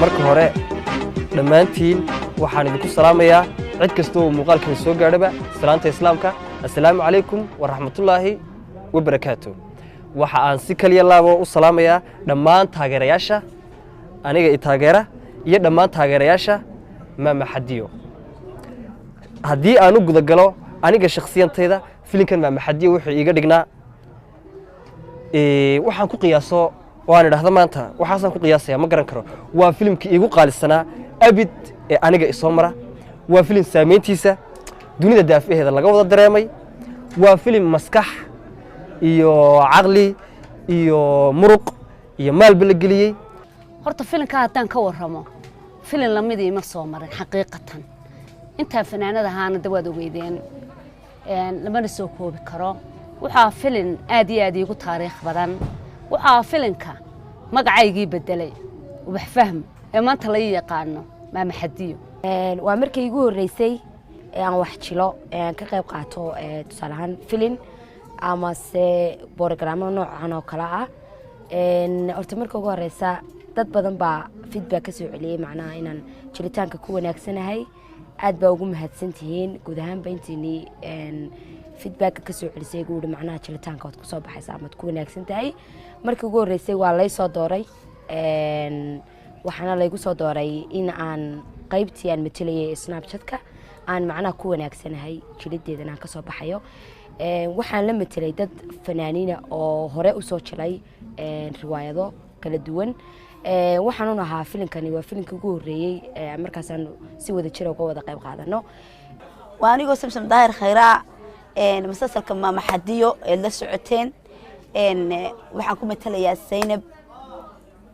Marka hore dhammaantiin waxaan idinku salaamayaa, cid kasta oo muuqaalkani soo gaadhaba, salaanta Islaamka: assalaamu calaykum waraxmatullaahi wabarakaatu. Waxa aan si kaliya laabo u salaamayaa dhammaan taageerayaasha aniga i taageera iyo dhammaan taageerayaasha Maama Xadiyo. Haddii aan u gudagalo aniga shakhsiyantayda, filimkan Maama Xadiyo wuxuu iiga dhignaa, waxaan ku qiyaaso oo aan idhaahdo maanta waxaasaan ku qiyaasaya ma garan karo. Waa filimkii iigu qaalisanaa abid ee aniga isoo mara. Waa filim saameyntiisa dunida daafaheeda laga wada dareemay. Waa filim maskax iyo caqli iyo muruq iyo maalba la geliyey. Horta filimka haddaan ka warramo, filin lamidii ima soo marin xaqiiqatan intaa fanaanad ahaana. Da waad ogeydeen, lamana soo koobi karo. Waxaa filin aad iyo aad iigu taariikh badan. Waxaa filinka magacaygii bedelay, Ubax Fahm ee maanta la ii yaqaano Maama Xadiyo. Waa markii igu horreysay ee aan wax jilo, ee aan ka qayb qaato, tusaale ahaan filin amase borogaraamo noocan oo kale ah. Horta marka ugu horeysa dad badan baa feedback ka soo celiyey, macnaha inaan jilitaanka ku wanaagsanahay. Aad baa ugu mahadsantihiin guud ahaanba intiinii feedbacka ka soo celisay igu yihi macnaha jilitaanka waad kusoo baxaysa amaad ku wanaagsan tahay. Markii ugu horreysay waa lay soo dooray, waxaana laygu soo dooray in aan qaybtii aan matelayay Snapchatka aan macnaha ku wanaagsanahay, jilideedana aan kasoo baxayo. Waxaan la matelay dad fanaaniina oo hore usoo jilay riwaayado kala duwan. Waxaan un ahaa filinkani waa filinkii ugu horreeyey markaasaan si wada jira uga wada qayb qaadano. Waa anigoo Samsam Daahir Khayraa. Musalsalka Maama Xadiyo eed la socoteen, waxaan ku matalayaa Zaynab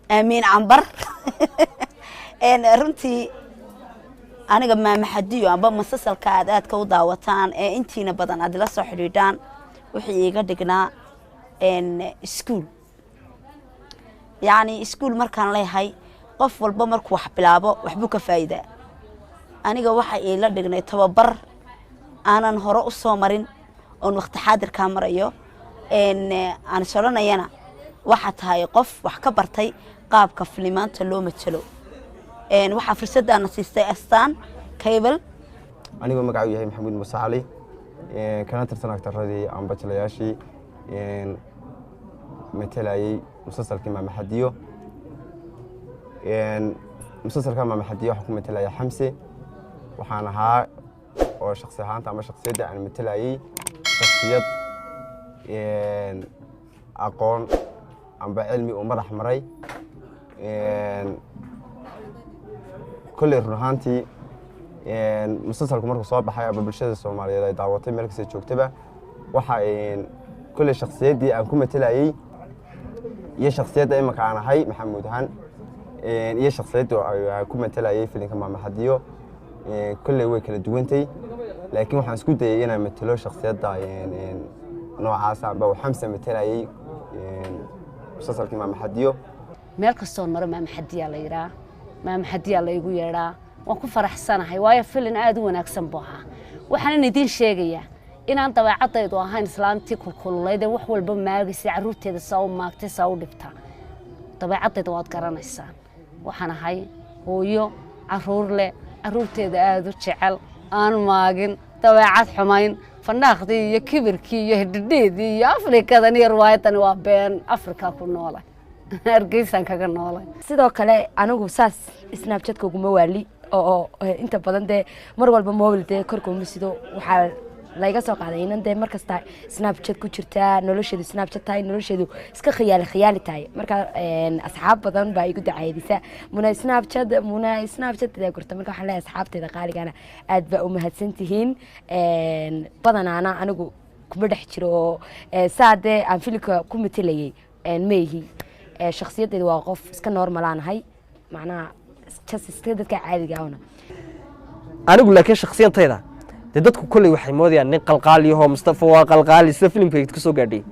Aamiin Cambar. Runtii aniga Maama Xadiyo amba musalsalka aad aadka u daawataan ee intiina badan aad ila soo xidhiidhaan wuxuu iiga dhignaa iskuul. Yacni iskuul markaan leeyahay, qof walba markuu wax bilaabo waxbuu ka faa'iidaa. Aniga waxa iila dhignay tababar aanan hore u soo marin oon waqti xaadirkaa marayo. Aan is odhanayana waxaa tahay qof wax ka bartay qaabka filimaanta loo matalo. Waxaa fursaddaana siistay Astaan Cable. Anigoo magacuu yahay Maxamuud Muuse Cali, kana tirsan aktaradii amba jilayaashii matalayey musalsalkii Maama Xadiyo. Musalsalka Maama Xadiyo waxaan ku matalaya Xamse. Waxaan ahaa oo shaksi ahaanta ama shaksiyadda aan matalayey shaksiyad aqoon amba cilmi uu madax maray. Kolley run ahaantii musalsalku markuu soo baxay aba bulshada Soomaaliyeed ay daawatay meel kasta joogtaba, waxa kolley shaksiyaddii aan ku matalayey iyo shaksiyadda imika aan ahay Maxamuud ahaan iyo shaksiyadda aan ku matalayey filimka Maama Xadiyo kolley way kala duwantay, laakiin waxaan isku dayay inaan matalo shaksiyadda noocaas amba uu Xamse matalayey musalsalkii Maama Xadiyo. Meel kastoon maro Maama Xadiyaa la yidhaa, Maama Xadiyaa la igu yeedhaa. Waan ku faraxsanahay, waayo filin aad u wanaagsan buu ahaa. Waxaanan idiin sheegayaa inaan dabeecadaydu ahayn islaamtii kulkululayd ee wax walba maagaysay, carruurteeda saa u maagtay, saa u dhibta. Dabeecadayda waad garanaysaan. Waxaan ahay hooyo carruur leh, carruurteeda aada u jecel, aan maagin, dabeecad xumayn. Fandhaaqdii iyo kibirkii iyo hidhidheedii iyo Afrikadan iyo riwaayadani waa been. Afrika ku noolay, Hargeysaan kaga noolay. Sidoo kale anigu saas Snapchatka uguma waali oo inta badan dee mar walba mobile dee korka uma sido. Waxaa layga soo qaaday inan dee mar kasta Snapchat ku jirtaa, nolosheedu Snapchat tahay, nolosheedu iska khiyaali khiyaali tahay. Marka asxaab badan baa igu dacaydisa "Muna Snapchat, Muna Snapchat" daa gurta. Marka waxaan leeyahay asxaabteeda qaaligana aad baa u mahadsan tihiin. Badanaana anigu kuma dhex jiro oo saa dee aan filimka ku matelayay maihi. Shakhsiyaddeeda waa qof iska normal aan ahay, macnaha just iska dadka caadiga ahna. Anigu laakiin shakhsiyantayda dee dadku kolley waxay moodayaan nin qalqaaliyaho, Mustafa waa qalqaali, sida filimka ku soo gaadhay.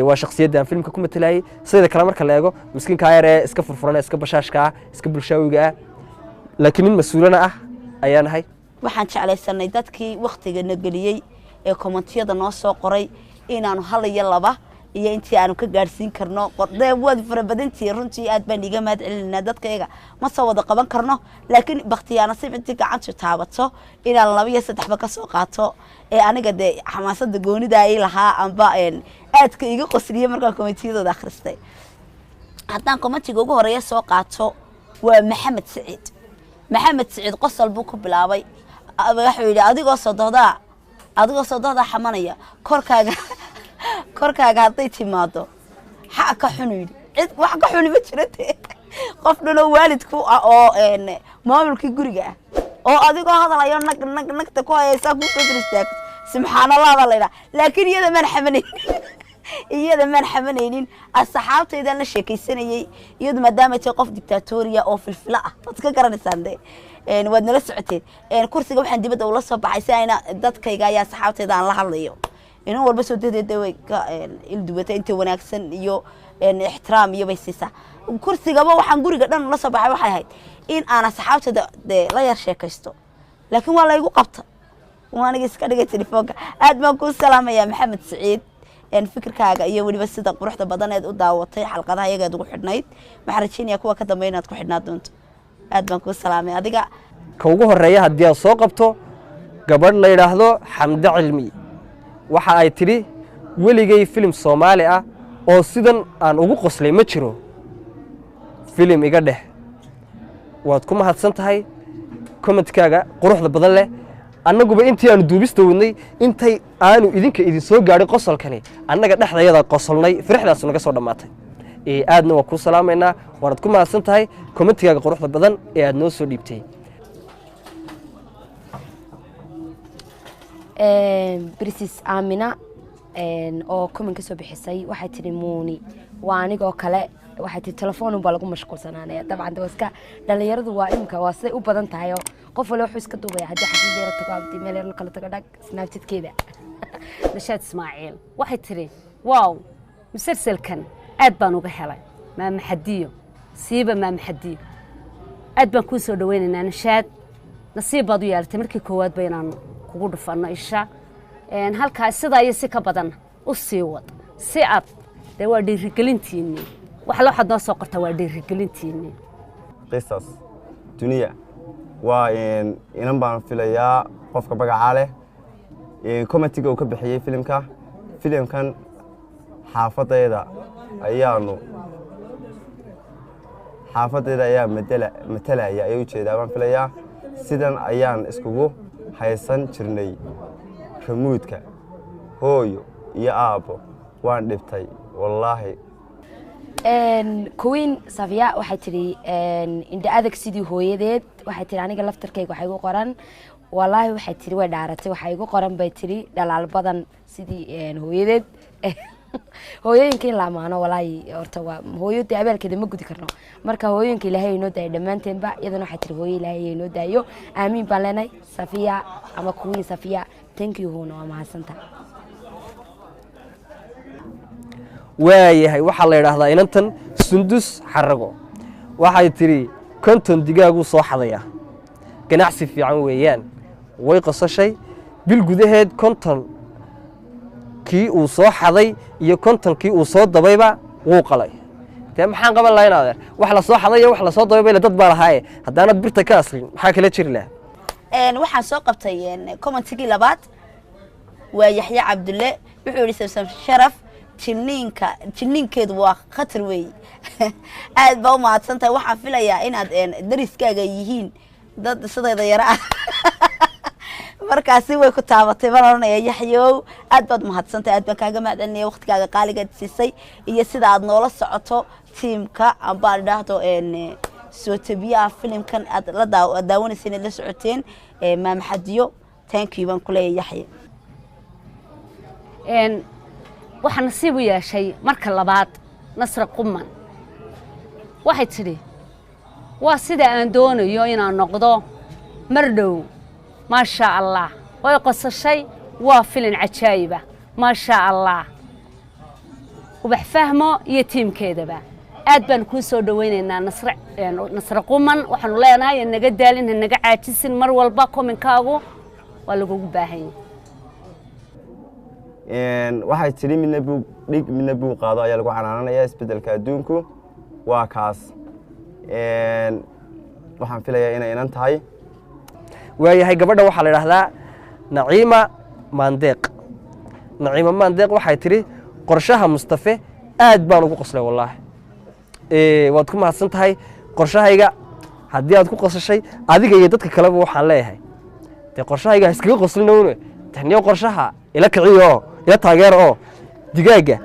Waa shakhsiyadda aan filimka ku matalayay. Sida kale marka la eego, miskiinka yar ee iska furfuran, iska bashaashka ah, iska bulshaawiga ah, laakiin nin mas-uulana ah ayaan ahay. Waxaan jeclaysanay dadkii wakhtiga na geliyey ee commentiyada noo soo qoray inaanu hal iyo laba Iyo intii aanu ka gaadhsiin karno qordee, waad fara badantihiin runtii. Aad baan iiga mahad celinaa dadkayaga. Ma soo wada qaban karno, laakiin bakhtiyaa nasiib intii gacantu taabato inaan laba iyo saddexba ka soo qaato ee aniga dee xamaasada goonida ay lahaa amba aadka iga qosliyey markaan commentiyadooda akhristay. Haddaan commentiga ugu horeeya soo qaato, waa Maxamed Siciid. Maxamed Siciid qosol buu ku bilaabay. Wuxuu yidhi, "Adigoo sodohdaa xamanaya, korkaaga hadday timaado xa ka xunu." Yidhi, "Cid wax ka xuni ma jirate, qof dhanoo waalidku ah oo maamulkii guriga ah oo adigoo hadalayo nag nag nagta ku hayaysaa kusoo dur istaagto, subxaanallah baa la yidhaha." Laakiin iyada maan xamanaynin, iyada maan xamanaynin. Asxaabtaydaan la sheekaysanayey. Iyadu maadaama tahay qof dictatoriya oo filfilo ah, waad ka garanaysaan de, waad nala socoteen. Kursiga waxaan dibadda ula soo baxay si ayna dadkayga ayaa asxaabtayda aan la hadlayo inan walba soo dadeeda way ka ilduwata inta wanaagsan iyo ixtiraam iyo bay siisaa. Kursigaba waxaan guriga dhan ula soo baxay waxay ahayd in aan asxaabtayda dee la yar sheekaysto, laakiin waa laygu qabta, waa aniga iska dhigay telefoonka. Aad baan kuu salaamayaa, Maxamed Siciid, fikirkaaga iyo weliba sida quruxda badan eed u daawatay xalqadaha iyageed ugu xidhnayd. Waxaan rajeynaya kuwa ka dambeya inaad ku xidhnaa doonto. Aad baan kuu salaamay adiga. Ka ugu horreeya haddii aad soo qabto, gabadh la yidhaahdo Xamde Cilmi, waxa ay tidhi, "Weligay filim Soomaali ah oo sidan aan ugu qoslay ma jiro, filim iga dheh." Waad ku mahadsan tahay commentkaaga quruxda badan leh. Annaguba intii aanu duubista wadnay, intay aanu idinka idin soo gaadhin qosolkani, annaga dhexdayada qosolnay, firixdaasu naga soo dhammaatay. Aadna waa kuu salaamaynaa, waanad ku mahadsan tahay commentigaaga quruxda badan ee aad noo soo dhiibtay. Brisis Aamina oo comment ka soo bixisay waxay tidhi, "Muuni waa anigoo kale." Waxay tihi, "Telefoon baa lagu mashquulsanaanaya." Dabcan de waa iska dhalinyaradu, waa imika waa siday u badan tahay oo qof waliba wuxuu iska duubaya haddii xaflad yara tago, haddii meel yar la kala tago, dhag Snapchatkeeda. Nashaad Ismaaciil waxay tidhi, "Wow, musalsalkan aad baan uga helay, Maamaxadiyo, siiba Maamaxadiyo." Aad baan kuu soo dhawaynaynaa, Nashaad. Nasiib baad u yeelatay markii koowaad ba inaanu kugu dhufanno isha. Halkaa sidaa iyo si ka badan u sii wad si aad dee waa dhiirigelintiinii. Wax la waxaad noo soo qortaa waa dhiirigelintiinii. Qisas duniya waa inan baan filayaa qofka magacaa leh. Commentiga uu ka bixiyey filimka, filimkan xaafadayda ayaa madala matalaya ayay ujeedaa baan filayaa. "Sidan ayaan iskugu haysan jirnay remote-ka, hooyo iyo aabbo waan dhibtay wallaahi." Queen Safiya waxay tidhi, "Indha adag sidii hooyadeed." Waxay tidhi, "Aniga laftarkayga waxaa igu qoran wallaahi." Waxay tidhi, way dhaaratay, "Waxaa igu qoran," bay tidhi, "dhalaal badan sidii hooyadeed." Hooyooyinka in la amaano walaahi horta waa hooyo dee abaalkeeda ma gudi karno. Marka hooyooyinka Ilaahay inoo daayo dhammaanteenba. Iyadana waxay tiri, "Hooyo Ilaahay inoo daayo." Aamiin baan leenahay, Safiya ama Queen Safiya. Thank you huna, waa mahadsantaha. Waayahay, waxaa la yidhaahdaa inantan Sundus Xarago. Waxay tidhi, "50 digaaguu soo xadaya, ganacsi fiican weeyaan." Way qosashay. Bil gudaheed 50 kii uu soo xaday iyo 50kii uu soo dabayba wuu qalay. Dee maxaan qaban lahaa in adeer? Wax la soo xaday iyo wax la soo dabay bayla dad baa lahaaye. Haddaanad birta ka aslin, maxaa kala jiri lahaa? Waxaan soo qabtay commentigii labaad, waa Yaxya Cabdulle. Wuxuu yihi, "Samsam Sharaf jilniinka jilniinkeedu waa khatar weeye." Aad baa u mahadsan tahay. Waxaan filayaa inaad dariskaaga yihiin dad sidayda yaro ah, markaasi way ku taabatay baan oranaya. Yaxyow, aad baad mahadsantahay, aad baan kaaga mahadcelinaya waqtigaaga qaaligaad siisay iyo sida aad noola socoto tiimka amba aan idhaahdo soo tabiyaha filimkan aad la daawanaysa inaad la socoteen Maamaxadiyo. Thank you baan ku leeyahay, Yaxye. Waxaa nasiib u yeeshay marka labaad Nasra Quman. Waxay tidhi, "Waa sida aan doonayo inaan noqdo mar dhow, maasha Allah." Way qosashay. Waa filin cajaayiba, maasha Allah. Ubax Fahmo iyo tiimkeedaba aad baan kuu soo dhawaynaynaa, Nasre, Nasre Quman. Waxaanu leenahay naga daalin, ha naga caajisin, mar walba commentkaagu waa lagugu baahan yahay. Waxay tidhi midna buug dhig, midna buug qaado ayaa lagu canaananaya. Isbeddelka adduunku waa kaas. Waxaan filayaa inay inan tahay. Waayahay, gabadha waxaa la idhahdaa Naciima Maandeeq. Naciima Maandeeq waxay tidhi: "Qorshaha Mustafe aad baan ugu qoslay." Wallaahi waad ku mahadsan tahay qorshahayga haddii aad ku qosashay. Adiga iyo dadka kaleba waxaan leeyahay, dee qorshahayga ha iskaga qoslin une, taniyo qorshaha ila kiciyo oo ila taageero oo digaagga.